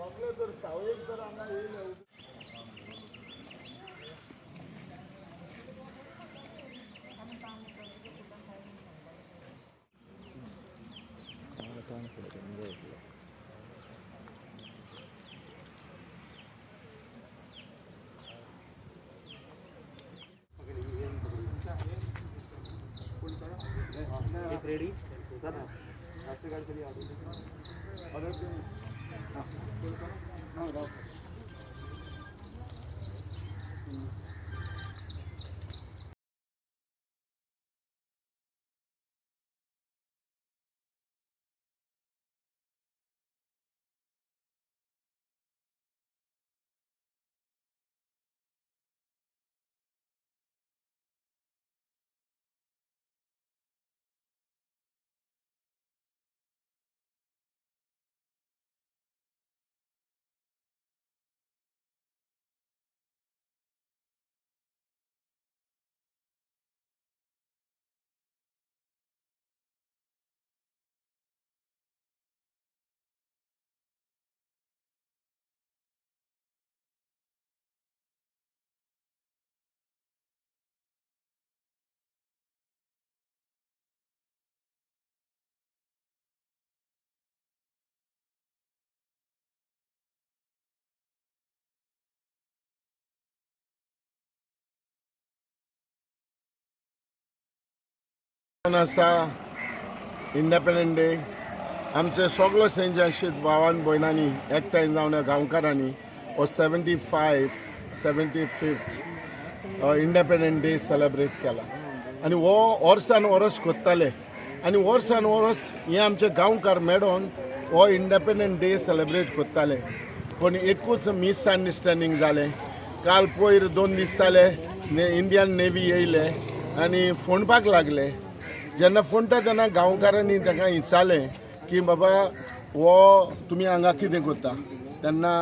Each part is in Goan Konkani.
सगळे जर सावयेक जर हांगा येयले. रेडी. आसा इंडिपेंडंट डे. आमचे सगलो सेंट भावान भयणांनी एकठांय जावन गांवकारांनी हो 75th independent day celebrate केला आनी हो वर्सान वर्स करताले आनी वर्सान वर्स हे आमचे गांवकार मेळोन हो इंडिपेंडंट डे सेलेब्रेट करताले. पूण एकूच मिसअंडरस्टँडींग जालें. काल पयर 2 दीस जाले इंडियन नेवी येयले आनी फोंडपाक लागले. जेन्ना फोंडटा तेन्ना गांवकारांनी तांकां विचारलें की बाबा हो तुमी हांगा कितें करता. तेन्ना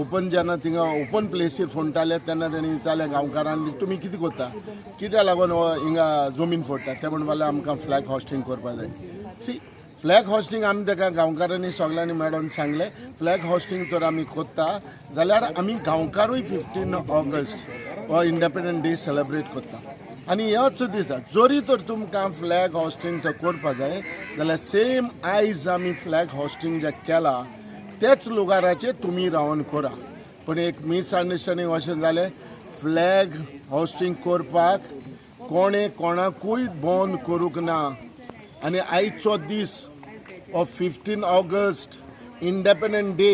ओपन जेन्ना थिंगा ओपन प्लेसीर फोंडटाले तेन्ना तेणी विचारलें गांवकारांनी तुमी कितें करता, कित्याक लागून हो हिंगा जमीन फोडटा. ते म्हणपाक आमकां फ्लॅग हॉस्टिंग करपाक जाय. सी फ्लॅग हॉस्टिंग आमी ताका गांवकारांनी सगल्यांनी मेळोन सांगलें फ्लॅग हॉस्टिंग तर आमी करता जाल्यार आमी गांवकारूय 15 ऑगस्ट हो इंडिपेंडंट डे सेलेब्रेट करता. आनी ह्योच दिसा जरी तर तुमकां फ्लॅग हॉस्टिंग तर करपा जाय जाल्यार सेम आयज आमी फ्लॅग हॉस्टिंग जें केलां तेच लुगाराचेर तुमी रावन करा. पूण एक मिसअंडरस्टँडींग अशें जालें फ्लॅग हॉस्टिंग करपाक कोणें कोणाकूय बंद करूंक ना. आनी आयचो दीस हो 15 ऑगस्ट इंडिपेंडंट डे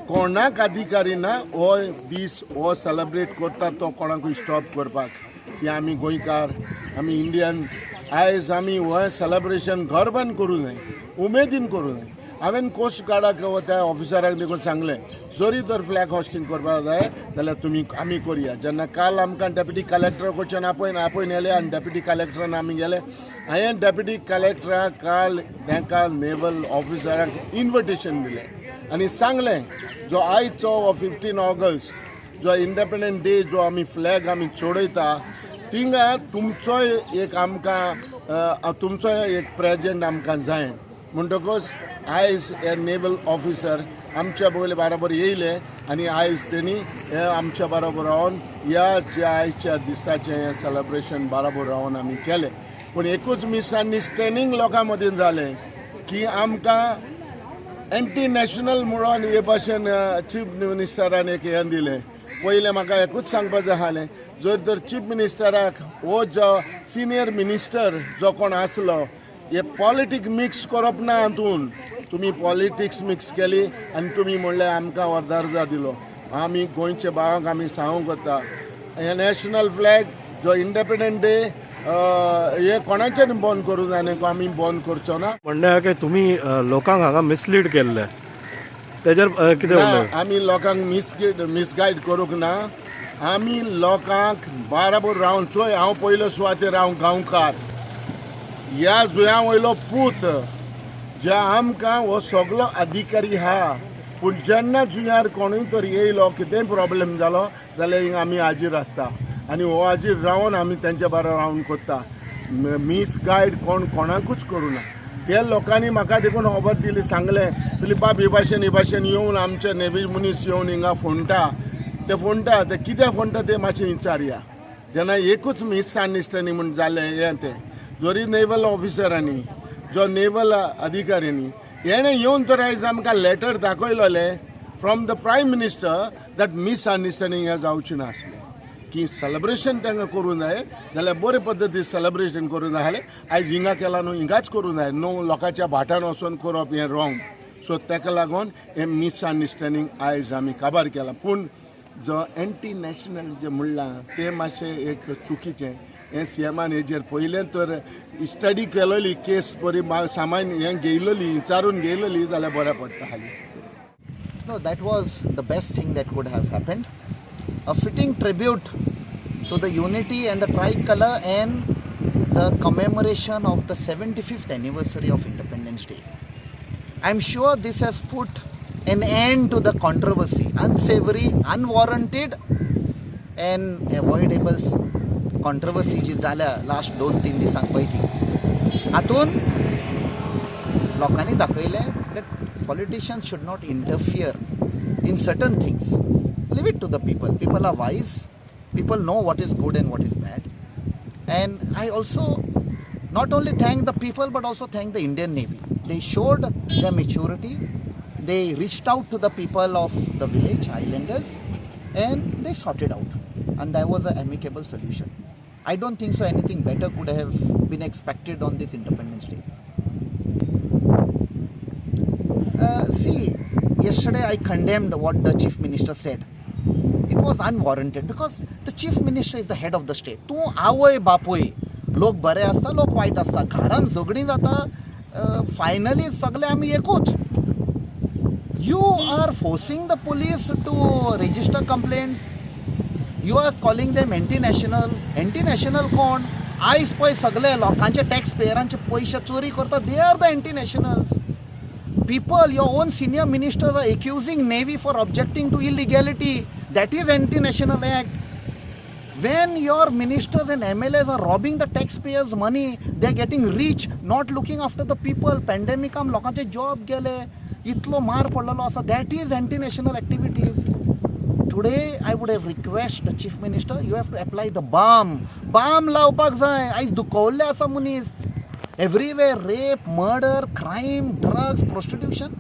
कोणाक अधिकारी ना हो दीस हो सेलेब्रेट करता तो कोणाकूय स्टॉप करपाक. सी आमी गोंयकार, आमी इंडियन, आयज आमी हें सेलेब्रेशन गर्वान करूं जाय, उमेदीन करूं जाय. हांवें कोस्ट गार्डाक त्या ऑफिसराक देखून सांगलें जरी तर फ्लॅग हॉस्टिंग करपाक जाय जाल्यार तुमी आमी करुया. जेन्ना काल आमकां डेप्युटी कलेक्टरा कडच्यान आपोवन येले आनी डेप्युटी कलेक्टरान आमी गेले. हांवें डेप्युटी कलेक्टराक काल तांकां नेवल ऑफिसराक इन्विटेशन दिलें आनी सांगलें जो आयचो 15 ऑगस्ट जो इंडिपेंडंट डे जो आमी फ्लॅग आमी चडयता थिंगा तुमचोय एक आमकां तुमचोय एक प्रेजेंट आमकां जाय. म्हणटकच आयज हे नेवल ऑफिसर आमच्या पयले बाराबर येयले आनी आयज तेणी हे आमच्या बरोबर रावन ह्या ज्या आयच्या दिसाचें हें सेलेब्रेशन बाराबर रावन आमी केलें. पूण एकूच मिसअंडरस्टँडींग लोकां मदीं जालें की आमकां एंटी नॅशनल म्हणून हे भाशेन चीफ मिनिस्टरान एक हें दिलें. पयलें म्हाका एकूच सांगपाचें आसलें जर तर चीफ मिनिस्टराक हो जो सिनियर मिनिस्टर जो कोण आसलो हे पॉलिटिक्स मिक्स करप ना. हातून तुमी पॉलिटिक्स मिक्स केली आनी तुमी म्हणलें आमकां हो दर्जा दिलो. आमी गोंयचे भावांक आमी सांगूंक वता हे नॅशनल फ्लॅग जो इंडिपेंडंट डे हे कोणाच्यान बंद करूं जायना, आमी बंद करचो ना. म्हणणें आहा की तुमी लोकांक हांगा मिसलीड केल्ले तेजेर कितें उलय? आमी लोकांक मिसगायड करूंक ना. आमी लोकांक बाराबर रावन चोय हांव पयलो सुवातेर हांव गांवकार ह्या जुंया वयलो पूत ज्या आमकां हो सगलो अधिकारी आहा. पूण जेन्ना जुंयार कोणूय तर येयलो कितेंय प्रॉब्लेम जालो जाल्यार हिंगा आमी हाजीर आसता आनी हो हाजीर रावन आमी तेंच्या बरोबर रावन करता. मिसगायड कोण कोणाकूच करूं ना. ते लोकांनी म्हाका देखून खबर दिली, सांगलें फिलिपाब ही भाशेन ही भाशेन येवन आमचे नेवी मनीस येवन हिंगा फोंडटा, ते फोंडटा ते कित्याक फोंडटा ते मातशें विचारया. जेन्ना एकूच मिसअंडरस्टँडींग म्हूण जालें हें तें जरी नेवल ऑफिसरांनी जो नेवल अधिकाऱ्यांनी हेणें येवन तर आयज आमकां letter दाखयलोलें from the Prime Minister that misunderstanding हें जावचें नासलें की सेलेब्रेशन तांकां करूं जाय जाल्यार बरे पद्दतीन सेलेब्रेशन करूं जाय जाल्यार आयज हिंगा केलां न्हू, हिंगाच करूं जाय न्हू, लोकांच्या भाटान वचोन करप हें रॉंग. सो ताका लागून हें मिसअंडरस्टँडींग आयज आमी काबार केलां. पूण जो एंटी नॅशनल जें म्हणलां तें मातशें एक चुकीचें. हें सीएमान हेजेर पयलें तर स्टडी केलोली, केस बरी सामान्य हें घेयलोली, विचारून घेयलोली जाल्यार बरें पडटा हाली. No, that was the best thing that could have happened. A fitting tribute to the unity and the tricolor and the commemoration of the 75th anniversary of Independence Day. I'm sure this has put an end to the controversy, unsavory, unwarranted, and avoidable controversy जी जाल्या लास्ट 2-3 दिसांक पयलीं. हातून लोकांनी दाखयलें that politicians should not interfere in certain things. Leave it to the people. People are wise. People know what is good and what is bad. And I also not only thank the people but also thank the Indian Navy. They showed their maturity. They reached out to the people of the village, islanders, and they sorted out. And there was an amicable solution. I don't think so anything better could have been expected on this Independence Day. See, yesterday I condemned what the Chief Minister said. It was unwarranted because the Chief Minister is the head of the state. तूं आवय बापूय, लोक बरे आसता, लोक वायट आसता, घरान झगडीं जाता, फायनली सगळे आमी एकूच. You are forcing the police to register complaints. You are calling them anti national. Anti national कोण? आयज पळय सगळे लोकांचे टॅक्स पेयरांचे पयशे चोरी करता, they are the anti nationals. People, your own senior ministers are accusing Navy for objecting to illegality. That is anti-national act. When your ministers and MLAs are robbing the taxpayers' money, they are getting rich, not looking after the people. Pandemic लोकांचे जॉब गेले, इतलो मार पडलेलो आसा. That is anti-national activities. Today I would have request the Chief Minister, you have to apply the balm. Balm लावपाक जाय. आयज दुखवल्ले आसा मनीस. Everywhere rape, murder, crime, drugs, prostitution.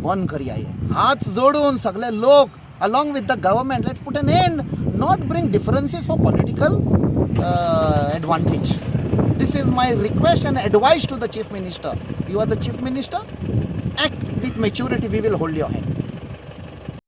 बंद करया हे. हात जोडून सगळे लोक along with the government, let put an end, not bring differences for political advantage. This is my request and advice to the Chief Minister. You are the Chief Minister, act with maturity, we will hold your hand.